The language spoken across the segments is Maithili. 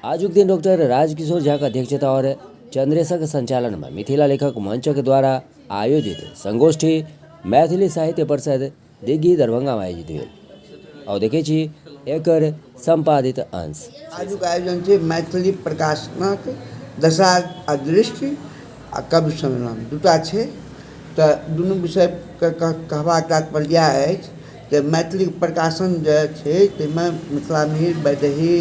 आजुक दिन डॉक्टर राजकिशोर झाक अध्यक्षता और चंद्रेशक संचालन में मिथिला लेखक मंचक द्वारा आयोजित संगोष्ठी मैथिली साहित्य परिषद दिग्गी दरभंगा में आयोजित भेल। आउ देखै छी एकर संपादित अंश। आजुक आयोजन छै मैथिली प्रकाशनक दशा आ दृष्टि आ कवि सम्मेलन दूटा छै तऽ दुनू विषयके कहबाक तात्पर्य इएह अछि जे मैथिली प्रकाशन जे छै ताहिमे मिथिला मिहिर वैदेही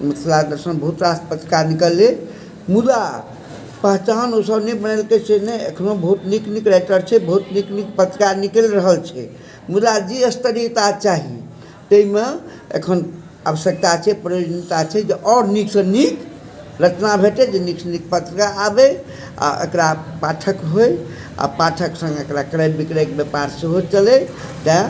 मिथिला दर्शन बहुत रास पत्रिका निकललै मुदा पहचान ओसभ नहि बनेलकै से नहि एखनो बहुत नीक नीक राइटर छै बहुत नीक नीक पत्रिका निकलि रहल छै मुदा जे स्तरीयता चाही ताहिमे एखन आवश्यकता छै प्रयोजनता छै जे आओर नीकसँ नीक रचना भेटै जे नीकसँ नीक पत्रिका आबै आ एकरा पाठक होइ आ पाठक सङ्ग एकरा क्रय विक्रयके व्यापार सेहो चलै तैँ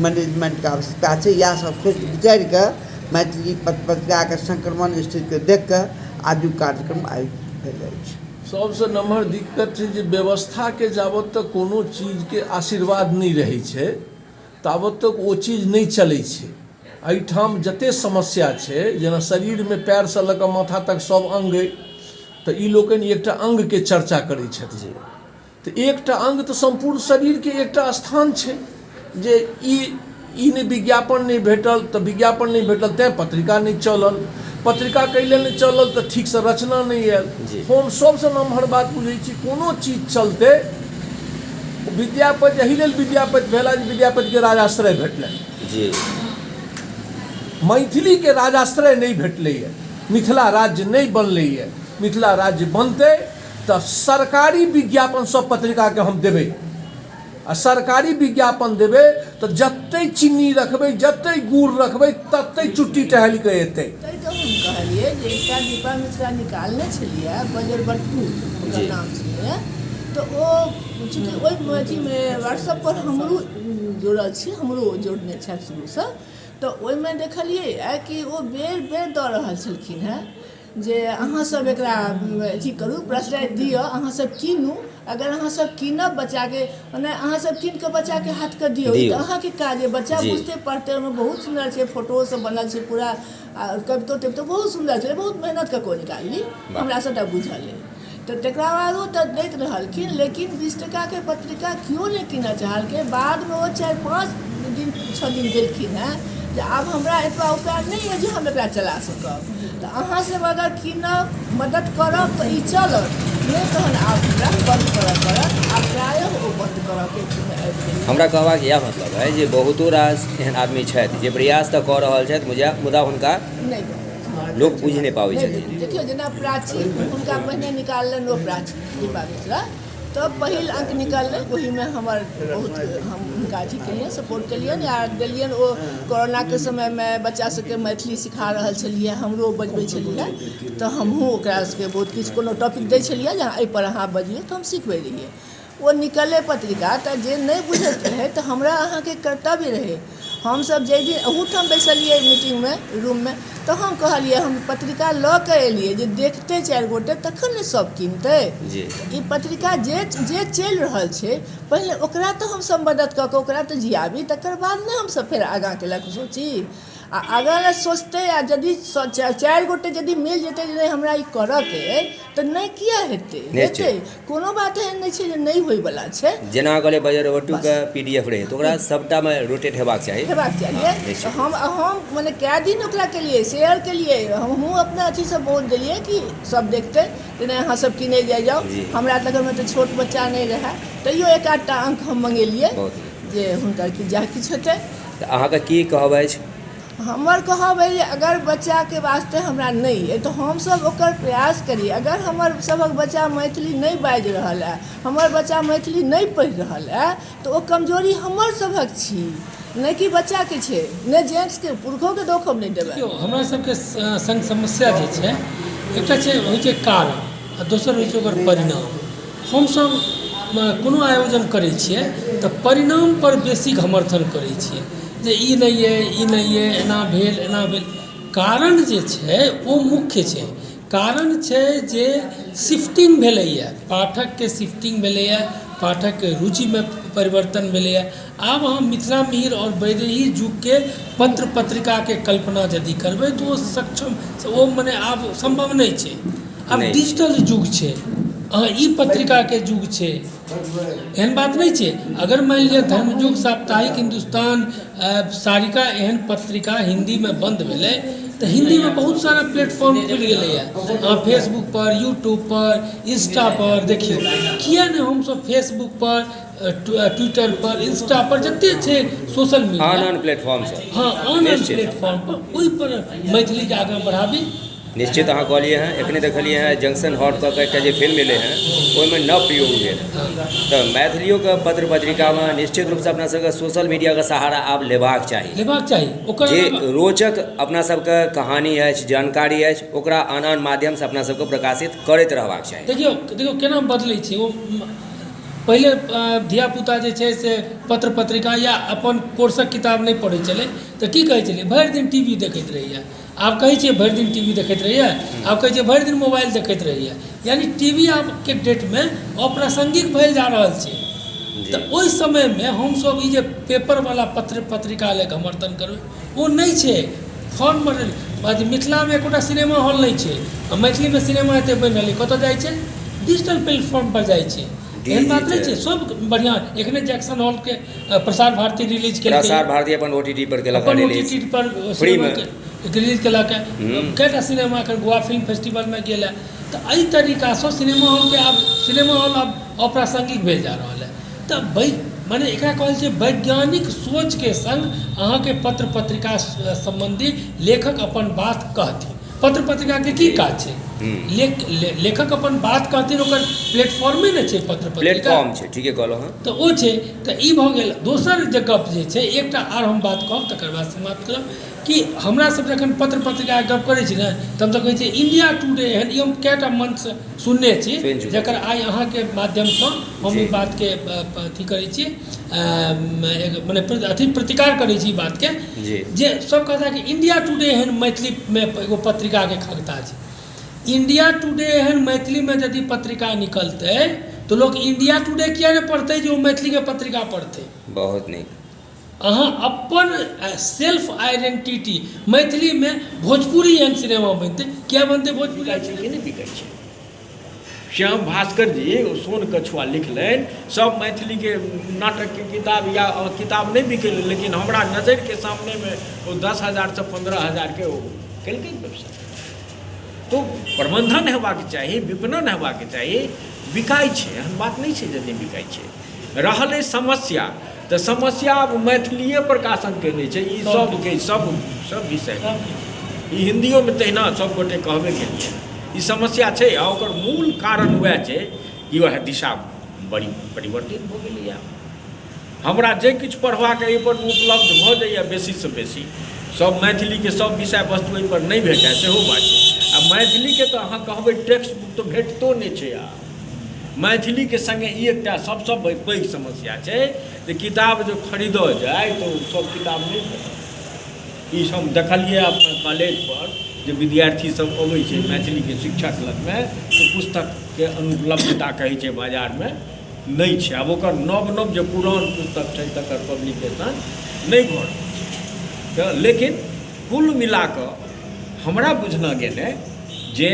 मैनेजमेन्टके आवश्यकता छै इएह सब सोचि विचारिकऽ मैथिली पत्र पत्रिकाके संक्रमण स्थितिके देखिकऽ आजुक कार्यक्रम आयोजित भेल अछि। सबसँ नमहर दिक्कत छै जे व्यवस्थाके जाबत तक कोनो चीजके आशीर्वाद नहि रहै छै ताबत तक ओ चीज नहि चलै छै। एहिठाम जतेक समस्या छै जेना शरीरमे पएरसँ लऽ कऽ माथा तक सभ अङ्ग अइ तऽ ई लोकनि एकटा अङ्गके चर्चा करै छथि। तऽ एकटा अङ्ग तऽ सम्पूर्ण शरीरके एकटा स्थान छै जे ई ई नहि विज्ञापन नहि भेटल तऽ विज्ञापन नहि भेटल तैँ पत्रिका नहि चलल पत्रिका कै लेल नहि चलल तऽ ठीकसँ रचना नहि आयल हम सभसँ नमहर बात बुझै छी कोनो चीज चलतै विद्यापति एहि लेल विद्यापति भेला जे विद्यापतिके राजाश्रय भेटलनि जी मैथिलीके राजाश्रय नहि भेटलैए मिथिला राज्य नहि बनलैए मिथिला राज्य बनतै तऽ सरकारी विज्ञापन सब पत्रिकाके हम देबै आ सरकारी विज्ञापन देबै तऽ जते चीनी रखबै जते गुड़ रखबै तते चुट्टी टहलि कऽ एतै। तैँ तऽ हम कहलियै जे एकटा दीपा मिश्रा निकालने छलियै बजर बट्टू ओकर नाम छलैए तऽ ओ चूँकि ओहि अथीमे व्हाट्सअपपर हमरो जुड़ल छी हमरो ओ जोड़ने छथि शुरूसँ तऽ ओहिमे देखलियै कि ओ बेर बेर दऽ रहल छलखिन हेँ जे अहाँसभ एकरा अथी करू प्रश्रय दिअ अहाँसभ कीनू अगर अहाँसभ कीनब बच्चाके मने अहाँसभ कीन कऽ बच्चाके हाथके दियौ ई तऽ अहाँके काज अइ बच्चा बुझतै पढ़तै ओहिमे बहुत सुन्दर छै फोटोसभ बनल छै पूरा आ कवितो तवितो बहुत सुन्दर छै बहुत मेहनत कऽ कऽ ओ निकालली हमरा सभटा बुझल अइ तऽ तकरा बादो तऽ दैत रहलखिन लेकिन 20 टाकाके पत्रिका केओ नहि कीनऽ चाहलकै बादमे ओ 4-5 दिन 6 दिन देलखिन हेँ जे आब हमरा एतबा उपाय नहि अइ जे हम एकरा चला सकब तऽ अहाँसभ अगर कीनब मदति करब तऽ ई चलत नहि तहन आब हमरा बन्द करऽ पड़त आ प्रायः ओ बन्द करऽके अथीमे आबि गेल। हमरा कहबाक इएह मतलब अइ जे बहुतो रास एहन आदमी छथि जे प्रयास तऽ कऽ रहल छथि मुदा हुनका नहि लोक बुझि नहि पाबै छथिन। देखियौ जेना प्राची हुनका पहिने निकाललनि ओ प्राची दीपा मिश्रा तऽ पहिल अंक निकललै ओहिमे हमर बहुत हम हुनका अथी केलियनि सपोर्ट केलियनि आ देलियनि ओ कोरोनाके समयमे बच्चा सबके मैथिली सिखा रहल छलियै हमरो बजबै छलियै तऽ हमहूँ ओकरा सबके बहुत किछु कोनो टॉपिक दै छलियै जे एहिपर अहाँ बजियौ तऽ हम सिखबै रहियै ओ निकललै पत्रिका तऽ जे नहि बुझैत रहै तऽ हमरा अहाँके कर्तव्य रहै हमसभ जाहि दिन अहूठाम बैसलियै मीटिंगमे रूममे तऽ हम कहलियै हम पत्रिका लऽ कऽ एलियै जे देखतै चारि गोटे तखन ने सभ किनतै ई पत्रिका जे जे चलि रहल छै पहिले ओकरा तऽ हमसभ मदति कऽ कऽ ओकरा तऽ जियाबी तकर बाद ने हमसभ फेर आगाँके लए कऽ सोची आ आगाँ लए सोचतै आ यदि चारि गोटे यदि मिल जेतै जे नहि हमरा ई करऽके अइ तऽ नहि किया हेतै हेतै कोनो बात एहन नहि छै जे नहि होइवला छै। जेना अहाँ कहलियै बजरबट्टूके पी डी एफ रहै तऽ ओकरा सभटामे रोटेट हेबाक चाही। हेबाक चाहिए तऽ हम हम मने कए दिन ओकरा केलियै शेयर केलियै हमहूँ अपना अथीसँ बहुत देलियै कि सभ देखतै जे नहि अहाँ सभ किनै जाइ जाउ हमरा तऽ घरमे तऽ छोट बच्चा नहि रहए तैयो एक आधटा अंक हम मङ्गेलियै जे हुनकर कि जएह किछु हेतै। तऽ अहाँके की कहब अछि? हमर कहब अइ जे अगर बच्चाके वास्ते हमरा नहि अइ तऽ हमसभ ओकर प्रयास करी अगर हमर सभक बच्चा मैथिली नहि बाजि रहल अइ हमर बच्चा मैथिली नहि पढ़ि रहल अइ तऽ ओ कमजोरी हमर सभक छी नहि कि बच्चाके छै नहि जेंट्सके पुरुषोके दोख हम नहि देबै। देखियौ हमरा सबके संग समस्या जे छै एकटा छै होइ छै कारण आ दोसर होइ छै ओकर परिणाम हमसब कोनो आयोजन करै छियै तऽ परिणामपर बेसी समर्थन करै छियै जे ई नहि अइ ई नहि अइ एना भेल एना भेल कारण जे छै ओ मुख्य छै कारण छै जे शिफ्टिंग भेलैए पाठकके शिफ्टिंग भेलैए पाठकके रुचिमे परिवर्तन भेलैए। आब अहाँ मिथिला मिहिर आओर वैदेही युगके पत्र पत्रिकाके कल्पना यदि करबै तऽ ओ सक्षम ओ मने आब सम्भव नहि छै। आब नहि। डिजिटल युग छै, अहाँ ई पत्रिकाके युग छै, एहन बात नहि छै। अगर मानि लिअ धर्मयुग, साप्ताहिक हिन्दुस्तान, सारिका एहन पत्रिका हिन्दीमे बन्द भेलै तऽ हिन्दीमे बहुत सारा प्लेटफॉर्म खुलि गेलैए। अहाँ फेसबुकपर, यूट्यूबपर, इंस्टापर देखियौ, किए नहि हमसभ फेसबुकपर, ट्विटरपर, इंस्टापर जतेक छै सोशल मीडिया, आन आन प्लेटफॉर्मसँ। हँ, आन आन निश्चित। प्लेटफॉर्मपर ओहिपर मैथिलीके आगाँ बढ़ाबी। निश्चित। अहाँ कहलियै हँ, एखने देखलियै हँ, जंक्शन हॉट कऽ कऽ एकटा जे फिल्म एलै हँ, ओहिमे नव प्रयोग भेल। तऽ मैथिलियोके पत्र पत्रिकामे निश्चित रूपसँ अपना सबके सोशल मीडियाके सहारा आब लेबाक चाही। लेबाक चाही ओकर जे अलावा रोचक अपना सबके कहानी अछि, जानकारी अछि, ओकरा आन आन माध्यमसँ अपना सबके प्रकाशित करैत रहबाक चाही। देखियौ, देखियौ केना बदलै छै ओ। पहिले धियापुता जे छै से पत्र पत्रिका या अपन कोर्सक किताब नहि पढ़ै छलै तऽ की कहै छलै? भरि दिन टी वी देखैत रहैए। आब कहै छियै भरि दिन टी वी देखैत रहैए? आब कहै छियै भरि दिन मोबाइल देखैत रहैए। यानि टी वी आबके डेटमे अप्रासङ्गिक भेल जा रहल छै। तऽ ओहि समयमे हमसभ ई जे पेपरवला पत्र पत्रिका लए घमर्थन करबै, ओ नहि छै। फॉर्म अथी मिथिलामे एकोटा सिनेमा हॉल नहि छै आ मैथिलीमे सिनेमा एतेक बनि रहलै। कतय जाइ छै? डिजिटल प्लेटफॉर्मपर जाइ छै। एहन बात नहि छै, सभ बढ़िआँ। एखने जैक्सन हॉलके प्रसार भारती रिलीज केलकै। प्रसार भारती अपन ओटीटी पर केलक। अपन रिलीज। ओटीटी पर फ्रीमे। सिनेमाके रिलीज केलक। कएटा सिनेमा एखन गोवा फिल्म फेस्टिवलमे गेल हँ। तऽ एहि तरीकासँ सिनेमा हॉलके आब सिनेमा हॉल आब अप्रासङ्गिक भेल जा रहल हइ। तऽ मने एकरा कहल छै वैज्ञानिक सोचके सङ्ग अहाँके पत्र पत्रिका सम्बन्धी लेखक अपन बात कहथिन। पत्र पत्रिकाके की काज छै? लेखक अपन बात कहथिन, ओकर प्लेटफॉर्मे ने छै पत्र पत्रिका। प्लेटफॉर्म छै, ठीके कहलहुँ हँ। तऽ ओ छै। तऽ ई भऽ गेल। दोसर जे गप जे छै, एकटा आर हम बात कहब, तकर बाद समाप्त करब, कि हमरा सब जखन पत्र पत्रिकाके गप करै छी ने, तऽ हमसब कहै छियै इंडिया टुडे एहन। ई हम कएटा मंचसँ सुनने छी, सुनि चुकल। जकर आइ अहाँके माध्यमसँ हम ई बातके अथी करै छी, मने अथी प्रतिकार करै छी ई बातके, जे सब कहता कि इंडिया टुडे एहन मैथिलीमे एगो पत्रिकाके खगता छै। इंडिया टुडे एहन मैथिलीमे यदि पत्रिका निकलतै तऽ लोक इंडिया टुडे किया नहि पढ़तै जे ओ मैथिलीके पत्रिका पढ़तै? बहुत नीक। अहाँ अपन सेल्फ आइडेंटिटी मैथिलीमे, भोजपुरी एहन सिनेमा बनतै, किया बनतै भोजपुरी? बिकाइ छै कि नहि बिकाइ छै? श्याम भास्कर जी ओ सोन कछुआ लिखलनि, सब मैथिलीके नाटकके किताब या किताब नहि बिकेलै, लेकिन हमरा नजरिके सामनेमे ओ 10,000सँ 15,000के ओ केलकै व्यवसाय। तो प्रबन्धन हेबाक चाही, विपणन हेबाक चाही। बिकाइ छै, एहन बात नहि छै जे नहि बिकाइ छै। रहलै समस्या, तऽ समस्या आब मैथिलीए प्रकाशनके नहि छै, ई सबके, सब सब विषय, ई हिन्दियोमे तहिना सब गोटे कहबे केलिए। ई समस्या छै आ ओकर मूल कारण वएह छै कि वएह दिशा बड़ी परिवर्तित भऽ गेलैए। हमरा जे किछु पढ़बाक एहिपर उपलब्ध भऽ जाइए बेसीसँ बेसी, सब मैथिलीके सब विषय वस्तु एहिपर नहि भेटए, सेहो बात छै। आ मैथिलीके तऽ अहाँ कहबै टेक्स्ट बुक तऽ भेटितो नहि छै। आ मैथिलीके सङ्गे ई एकटा सबसँ पैघ समस्या छै जे किताब जे खरीदऽ जाइ तऽ ओ सब किताब नहि भेटत। ई हम देखलियै अपना कॉलेजपर जे विद्यार्थी सब अबै छै मैथिलीके शिक्षक लगमे तऽ पुस्तकके अनुपलब्धता कहै छै, बाजारमे नहि छै। आब ओकर नव नव जे पुरान पुस्तक छै तकर पब्लिकेशन नहि भऽ रहल छै। तऽ लेकिन कुल मिला कऽ हमरा बुझना गेल जे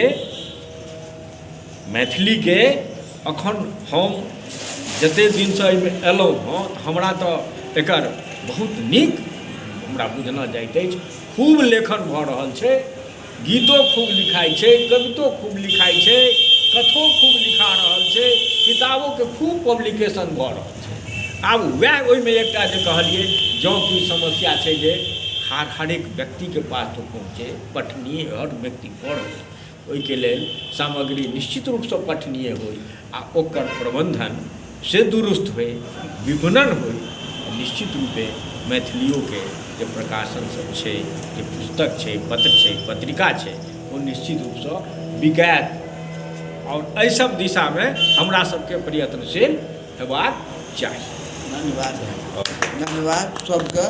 मैथिलीके एखन हम जतेक दिनसँ एहिमे अयलहुँ हँ, तऽ हमरा तऽ एकर बहुत नीक हमरा बुझना जाइत अछि। खूब लेखन भऽ रहल छै, गीतो खूब लिखाइ छै, कवितो खूब लिखाइ छै, कथो खूब लिखा रहल छै, किताबोके खूब पब्लिकेशन भऽ रहल छै। आब वएह ओहिमे एकटा जे कहलियै जँ कि समस्या छै जे हर हरेक व्यक्तिके पास ओ पहुँचै, पठनीय हर व्यक्ति पढ़ै, ओहिके लेल सामग्री निश्चित रूपसँ पठनीय होइ आ ओकर प्रबन्धन से दुरुस्त होइ, विपणन होइ, निश्चित रूपे मैथिलियोके जे प्रकाशन सब छै, जे पुस्तक छै, पत्र छै, पत्रिका छै, ओ निश्चित रूपसँ बिकायत आओर एहि सब दिशामे हमरा सबके प्रयत्नशील हेबाक चाही। धन्यवाद, धन्यवाद सबके।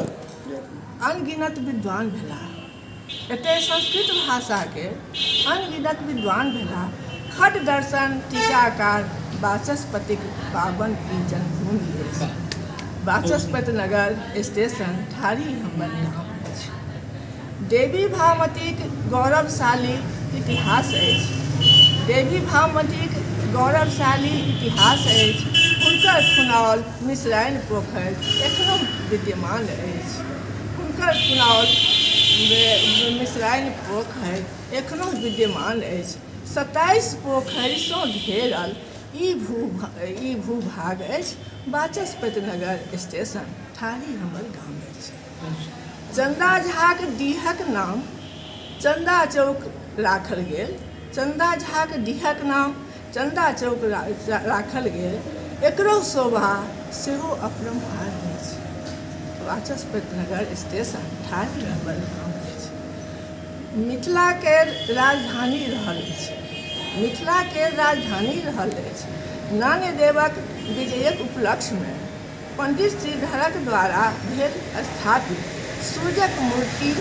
अनगिनत विद्वान भेलाह। एतय संस्कृत भाषाके अनगिनत विद्वान भेलाह। खट दर्शन टीकाकार वाचस्पतिक पावन ई जन्मभूमि अछि। वाचस्पति नगर स्टेशन ठाढ़ी हमर गाम अछि। देवी भामतीक गौरवशाली इतिहास अछि। देवी भामतीक गौरवशाली इतिहास अछि। हुनकर खुनाओल मिश्राइन पोखरि एखनो विद्यमान अछि। हुनकर खुनाओल मिश्राइन पोखरि एखनो विद्यमान अछि। 27 पोखरिसँ घेरल ई भू ई भूभाग अछि। वाचस्पति नगर स्टेशन ठाढ़ी हमर गाम अछि। चन्दा झाक डीहक नाम चन्दा चौक राखल गेल। चन्दा झाक डीहक नाम चन्दा चौक राखल गेल। एकरो शोभा सेहो अपरम्पार अछि। वाचस्पति नगर स्टेशन ठाढ़ी हमर गाम अछि। मिथिला केर राजधानी रहल अछि। मिथिला केर राजधानी रहल अछि। नान्यदेवक विजयक उपलक्ष्यमे पंडित श्रीधरक द्वारा भेल स्थापित सूर्यक मूर्ति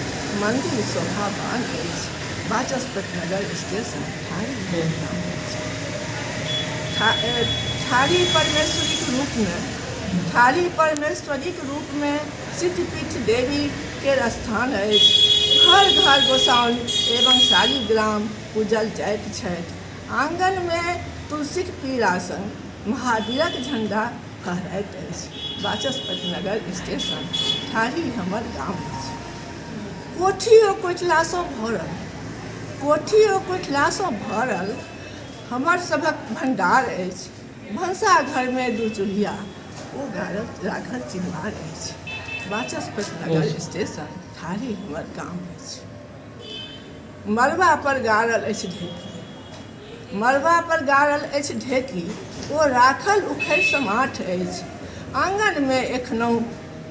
मन्दिर शोभावान अछि। वाचस्पति नगर स्टेशन ठाढ़ी भेल नाम अछि। ठाढ़ी परमेश्वरीक रूपमे ठाढ़ी परमेश्वरीक रूपमे सिद्धपीठ देवी केर स्थान अछि। घर-घर गोसाउनि एवं शालिग्राम पूजल जाइत छथि। आँगनमे तुलसीक पीड़ा संग महावीरक झंडा फहराइत अछि। वाचस्पति नगर स्टेशन ठाढ़ी हमर गाम अछि। कोठी ओ कोठलासँ भरल कोठी ओ कोठलासँ भरल हमर सभक भण्डार अछि। भनसा घरमे दू चूल्हिया ओ गाड़ल राखल चिनवार अछि। वाचस्पति नगर स्टेशन ठाढ़ी हमर गाम अछि। मड़बा पर गाड़ल अछि ढेकी मड़बा पर गाड़ल अछि ढेकी ओ राखल उखड़ि समाठ अछि। आँगनमे एखनहुँ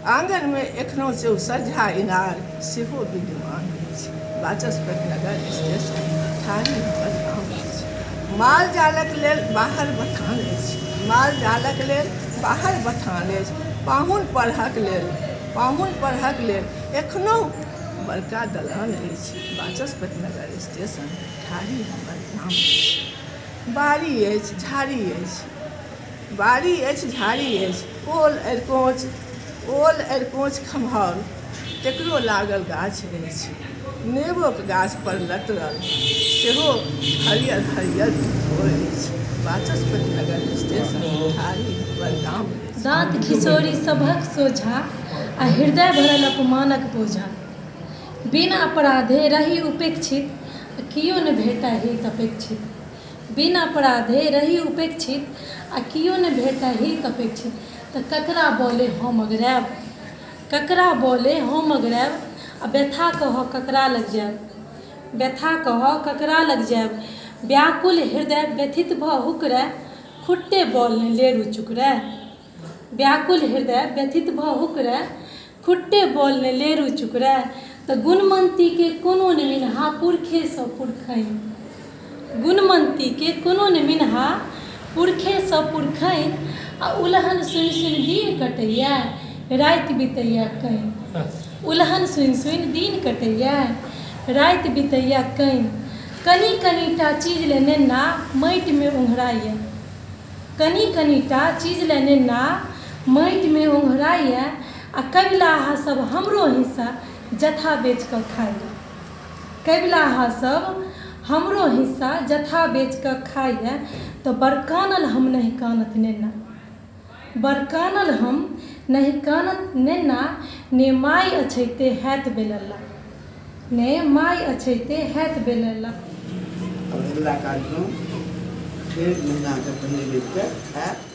आँगनमे एखनहुँ चौसज्जा इनार सेहो विद्यमान अछि। वाचस्पति नगर स्टेशन ठाढ़ी हमर गाम अछि। माल जालक लेल बाहर बथान अछि। माल जालक लेल बाहर बथान अछि। पाहुन परहक लेल पाहुन परहक लेल एखनहुँ बड़का दलान अछि। वाचस्पति नगर स्टेशन ठाढ़ी हमर गाम अछि। बाड़ी अछि झाड़ी अछि। बाड़ी अछि झाड़ी अछि ओल अरिकोंच ओल अरिकोंच खम्हाउर तेकरो लागल गाछ अछि। नेबोक गाछ पर लतरल सेहो हरियर हरियर फूल अछि। वाचस्पति नगर स्टेशन ठाढ़ी हमर गाम अछि। दाँत खिसोरि सभक सोझाँ आ हृदय भरल अपमानक बोझा। बिन अपराधे रही उपेक्षित आ कियो ने भेटय हित अपेक्षित। बिन अपराधे रही उपेक्षित आ कियो ने भेटय हित अपेक्षित तऽ ककरा बले हम अगरायब ककरा बले हम अगरायब आ व्यथा कहऽ ककरा लग जायब व्यथा कहऽ ककरा लग जायब व्याकुल हृदय व्यथित भऽ हुकरय खुट्टे बल नहि लेरू चुकरय व्याकुल हृदय व्यथित भऽ हुकरय खुट्टे बल नहि लेरू चुकरय तऽ गुणमन्तीके कोनो नहि मिनहा पुरखेसँ पुरखैन गुणमन्तीके कोनो नहि मिनहा पुरखेसँ पुरखैन आ उलहन सुनि सुनि दिन कटैए राति बितैए कानि उलहन सुनि सुनि दिन कटैए राति बितैए कानि कनी कनीटा चीज ले नेन्ना माटिमे ओंघराइए कनी कनीटा चीज लए नेन्ना माटिमे ओंघराइए आ कबिलाहा सब हमरो हिस्सा जथा बेच कऽ खाइए कबिलाहा सब हमरो हिस्सा जथा बेच कऽ खाइए तऽ बरकानल हम नहि कानत नेन्ना बरकानल हम नहि कानत नेन्ना ने माइ अछैते हैत बेलल्ला ने माइ अछैते हैत बेलल्ला। आब अगिला कार्यक्रम फेर महिनाके पहिल रविके हैत।